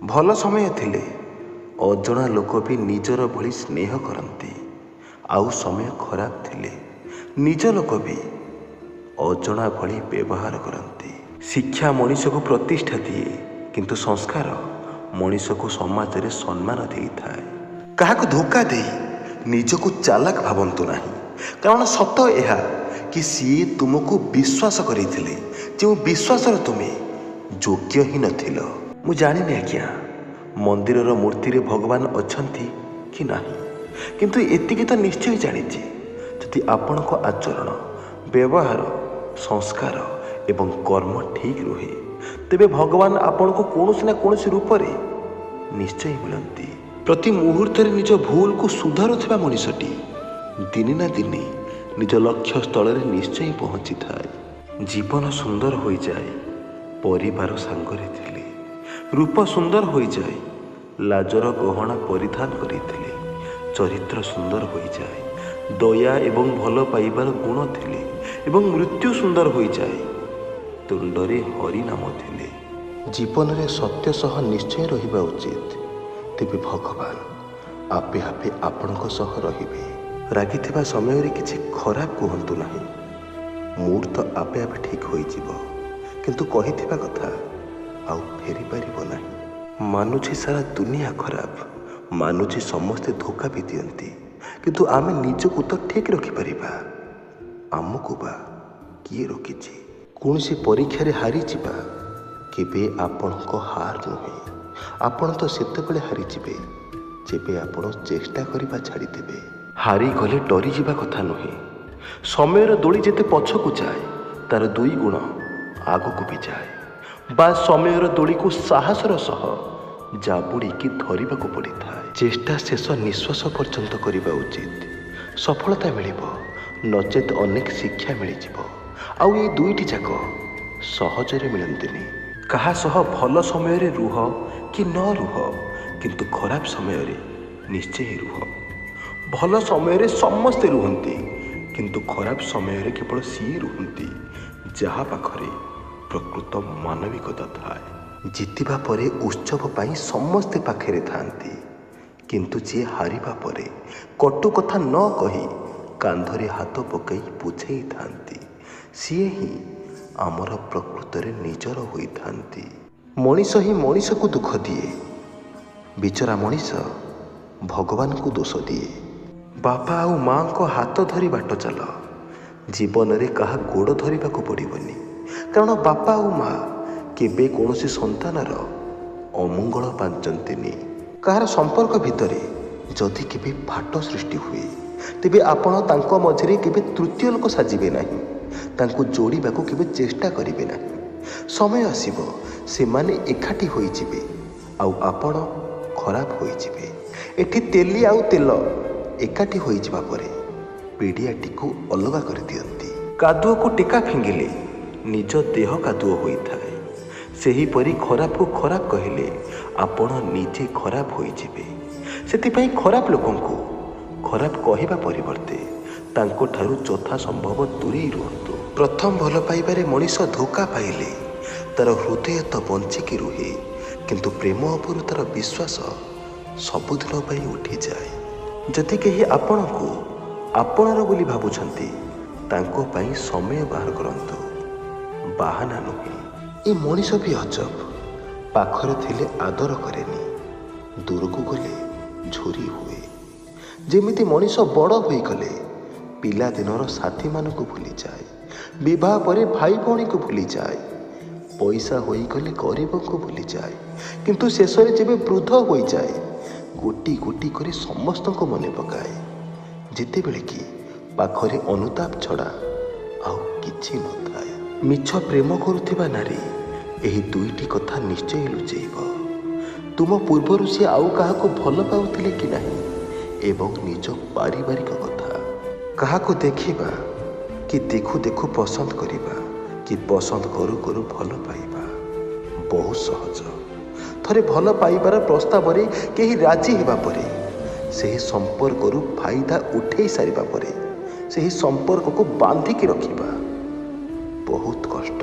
ଭଲ ସମୟ ଥିଲେ ଅଜଣା ଲୋକ ବି ନିଜର ଭଳି ସ୍ନେହ କରନ୍ତି, ଆଉ ସମୟ ଖରାପ ଥିଲେ ନିଜ ଲୋକ ବି ଅଜଣା ଭଳି ବ୍ୟବହାର କରନ୍ତି। ଶିକ୍ଷା ମଣିଷକୁ ପ୍ରତିଷ୍ଠା ଦିଏ, କିନ୍ତୁ ସଂସ୍କାର ମଣିଷକୁ ସମାଜରେ ସମ୍ମାନ ଦେଇଥାଏ। କାହାକୁ ଧୋକା ଦେଇ ନିଜକୁ ଚାଲାକ ଭାବନ୍ତୁ ନାହିଁ, କାରଣ ସତ ଏହା କି ସିଏ ତୁମକୁ ବିଶ୍ୱାସ କରିଥିଲେ ଯେଉଁ ବିଶ୍ୱାସର ତୁମେ ଯୋଗ୍ୟ ହିଁ ନଥିଲ। ମୁଁ ଜାଣିନି ଆଜ୍ଞା ମନ୍ଦିରର ମୂର୍ତ୍ତିରେ ଭଗବାନ ଅଛନ୍ତି କି ନାହିଁ, କିନ୍ତୁ ଏତିକି ତ ନିଶ୍ଚୟ ଜାଣିଛି, ଯଦି ଆପଣଙ୍କ ଆଚରଣ, ବ୍ୟବହାର, ସଂସ୍କାର ଏବଂ କର୍ମ ଠିକ୍ ରୁହେ ତେବେ ଭଗବାନ ଆପଣଙ୍କୁ କୌଣସି ନା କୌଣସି ରୂପରେ ନିଶ୍ଚୟ ମିଳନ୍ତି। ପ୍ରତି ମୁହୂର୍ତ୍ତରେ ନିଜ ଭୁଲକୁ ସୁଧାରୁଥିବା ମଣିଷଟି ଦିନେ ନା ଦିନେ ନିଜ ଲକ୍ଷ୍ୟସ୍ଥଳରେ ନିଶ୍ଚୟ ପହଞ୍ଚିଥାଏ। ଜୀବନ ସୁନ୍ଦର ହୋଇଯାଏ ପରିବାର ସାଙ୍ଗରେ ଥିଲେ, ରୂପ ସୁନ୍ଦର ହୋଇଯାଏ ଲାଜର ଗହଣା ପରିଧାନ କରିଥିଲେ, ଚରିତ୍ର ସୁନ୍ଦର ହୋଇଯାଏ ଦୟା ଏବଂ ଭଲ ପାଇବାର ଗୁଣ ଥିଲେ, ଏବଂ ମୃତ୍ୟୁ ସୁନ୍ଦର ହୋଇଯାଏ ତୁଣ୍ଡରେ ହରିନାମ ଥିଲେ। ଜୀବନରେ ସତ୍ୟ ସହ ନିଶ୍ଚୟ ରହିବା ଉଚିତ, ତେବେ ଭଗବାନ ଆପେ ଆପେ ଆପଣଙ୍କ ସହ ରହିବେ। ରାଗିଥିବା ସମୟରେ କିଛି ଖରାପ କୁହନ୍ତୁ ନାହିଁ, ମୁଡ୍ ତ ଆପେ ଆପେ ଠିକ୍ ହୋଇଯିବ, କିନ୍ତୁ କହିଥିବା କଥା ଆଉ ଫେରିପାରିବ ନାହିଁ। ମାନୁଛି ସାରା ଦୁନିଆ ଖରାପ, ମାନୁଛି ସମସ୍ତେ ଧୋକା ବି ଦିଅନ୍ତି, କିନ୍ତୁ ଆମେ ନିଜକୁ ତ ଠିକ୍ ରଖିପାରିବା। ଆମକୁ ବା କିଏ ରୋକିଛି? କୌଣସି ପରୀକ୍ଷାରେ ହାରିଯିବା କେବେ ଆପଣଙ୍କ ହାର ନୁହେଁ। ଆପଣ ତ ସେତେବେଳେ ହାରିଯିବେ ଯେବେ ଆପଣ ଚେଷ୍ଟା କରିବା ଛାଡ଼ିଦେବେ। ହାରିଗଲେ ଡରିଯିବା କଥା ନୁହେଁ। ସମୟର ଦୋଳି ଯେତେ ପଛକୁ ଯାଏ ତାର ଦୁଇ ଗୁଣ ଆଗକୁ ବି ଯାଏ, ବା ସମୟର ଦୋଳିକୁ ସାହସର ସହ ଜାବୁଡ଼ିକି ଧରିବାକୁ ପଡ଼ିଥାଏ। ଚେଷ୍ଟା ଶେଷ ନିଶ୍ୱାସ ପର୍ଯ୍ୟନ୍ତ କରିବା ଉଚିତ। ସଫଳତା ମିଳିବ, ନଚେତ୍ ଅନେକ ଶିକ୍ଷା ମିଳିଯିବ। ଆଉ ଏଇ ଦୁଇଟି ଯାକ ସହଜରେ ମିଳନ୍ତିନି। କାହା ସହ ଭଲ ସମୟରେ ରୁହ କି ନ ରୁହ, କିନ୍ତୁ ଖରାପ ସମୟରେ ନିଶ୍ଚୟ ରୁହ। ଭଲ ସମୟରେ ସମସ୍ତେ ରୁହନ୍ତି, କିନ୍ତୁ ଖରାପ ସମୟରେ କେବଳ ସିଏ ରୁହନ୍ତି ଯାହା ପାଖରେ ପ୍ରକୃତ ମାନବିକତା ଥାଏ। ଜିତିବା ପରେ ଉତ୍ସବ ପାଇଁ ସମସ୍ତେ ପାଖରେ ଥାଆନ୍ତି, କିନ୍ତୁ ଯିଏ ହାରିବା ପରେ କଟୁ କଥା ନ କହି କାନ୍ଧରେ ହାତ ପକାଇ ବୁଝେଇଥାନ୍ତି, ସିଏ ହିଁ ଆମର ପ୍ରକୃତରେ ନିଜର ହୋଇଥାନ୍ତି। ମଣିଷ ହିଁ ମଣିଷକୁ ଦୁଃଖ ଦିଏ, ବିଚରା ମଣିଷ ଭଗବାନଙ୍କୁ ଦୋଷ ଦିଏ। ବାପା ଆଉ ମାଆଙ୍କ ହାତ ଧରି ବାଟ ଚାଲ, ଜୀବନରେ କାହା ଗୋଡ଼ ଧରିବାକୁ ପଡ଼ିବନି, କାରଣ ବାପା ଆଉ ମା କେବେ କୌଣସି ସନ୍ତାନର ଅମଙ୍ଗଳ ପାଞ୍ଚନ୍ତିନି। କାହାର ସମ୍ପର୍କ ଭିତରେ ଯଦି କେବେ ଫାଟ ସୃଷ୍ଟି ହୁଏ, ତେବେ ଆପଣ ତାଙ୍କ ମଝିରେ କେବେ ତୃତୀୟ ଲୋକ ସାଜିବେ ନାହିଁ, ତାଙ୍କୁ ଯୋଡ଼ିବାକୁ କେବେ ଚେଷ୍ଟା କରିବେ ନାହିଁ। ସମୟ ଆସିବ ସେମାନେ ଏକାଠି ହୋଇଯିବେ ଆଉ ଆପଣ ଖରାପ ହୋଇଯିବେ। ଏଠି ତେଲି ଆଉ ତେଲ ଏକାଠି ହୋଇଯିବା ପରେ ପିଡ଼ିଆଟିକୁ ଅଲଗା କରିଦିଅନ୍ତି। କାଦୁଅକୁ ଟେକା ଫିଙ୍ଗିଲେ ନିଜ ଦେହ କାଦୁଅ ହୋଇଥାଏ, ସେହିପରି ଖରାପକୁ ଖରାପ କହିଲେ ଆପଣ ନିଜେ ଖରାପ ହୋଇଯିବେ। ସେଥିପାଇଁ ଖରାପ ଲୋକଙ୍କୁ ଖରାପ କହିବା ପରିବର୍ତ୍ତେ ତାଙ୍କଠାରୁ ଯଥା ସମ୍ଭବ ଦୂରେଇ ରୁହନ୍ତୁ। ପ୍ରଥମ ଭଲ ପାଇବାରେ ମଣିଷ ଧୋକା ପାଇଲେ ତାର ହୃଦୟ ତ ବଞ୍ଚିକି ରୁହେ, କିନ୍ତୁ ପ୍ରେମ ଉପରୁ ତାର ବିଶ୍ୱାସ ସବୁଦିନ ପାଇଁ ଉଠିଯାଏ। ଯଦି କେହି ଆପଣଙ୍କୁ ଆପଣର ବୋଲି ଭାବୁଛନ୍ତି, ତାଙ୍କ ପାଇଁ ସମୟ ବାହାର କରନ୍ତୁ, ବାହାନା ନୁହେଁ। ଏ ମଣିଷ ବି ଅଜବ, ପାଖରେ ଥିଲେ ଆଦର କରେନି, ଦୂରକୁ ଗଲେ ଝୁରି ହୁଏ। ଯେମିତି ମଣିଷ ବଡ଼ ହୋଇଗଲେ ପିଲାଦିନର ସାଥୀମାନଙ୍କୁ ଭୁଲିଯାଏ, ବିବାହ ପରେ ଭାଇ ଭଉଣୀକୁ ଭୁଲିଯାଏ, ପଇସା ହୋଇଗଲେ ଗରିବଙ୍କୁ ଭୁଲିଯାଏ, କିନ୍ତୁ ଶେଷରେ ଯେବେ ବୃଦ୍ଧ ହୋଇଯାଏ ଗୋଟି ଗୋଟି କରି ସମସ୍ତଙ୍କୁ ମନେ ପକାଏ, ଯେତେବେଳେ କି ପାଖରେ ଅନୁତାପ ଛଡ଼ା ଆଉ କିଛି ନଥାଏ। ମିଛ ପ୍ରେମ କରୁଥିବା ନାରୀ ଏହି ଦୁଇଟି କଥା ନିଶ୍ଚୟ ଲୁଚେଇବ। ତୁମ ପୂର୍ବରୁ ସିଏ ଆଉ କାହାକୁ ଭଲ ପାଉଥିଲେ କି ନାହିଁ, ଏବଂ ନିଜ ପାରିବାରିକ କଥା। କାହାକୁ ଦେଖିବା କି ଦେଖୁ ଦେଖୁ ପସନ୍ଦ କରିବା କି ପସନ୍ଦ କରୁ କରୁ ଭଲ ପାଇବା ବହୁତ ସହଜ। ଥରେ ଭଲ ପାଇବାର ପ୍ରସ୍ତାବରେ କେହି ରାଜି ହେବା ପରେ, ସେହି ସମ୍ପର୍କରୁ ଫାଇଦା ଉଠେଇ ସାରିବା ପରେ ସେହି ସମ୍ପର୍କକୁ ବାନ୍ଧିକି ରଖିବା ବହୁତ କଷ୍ଟ।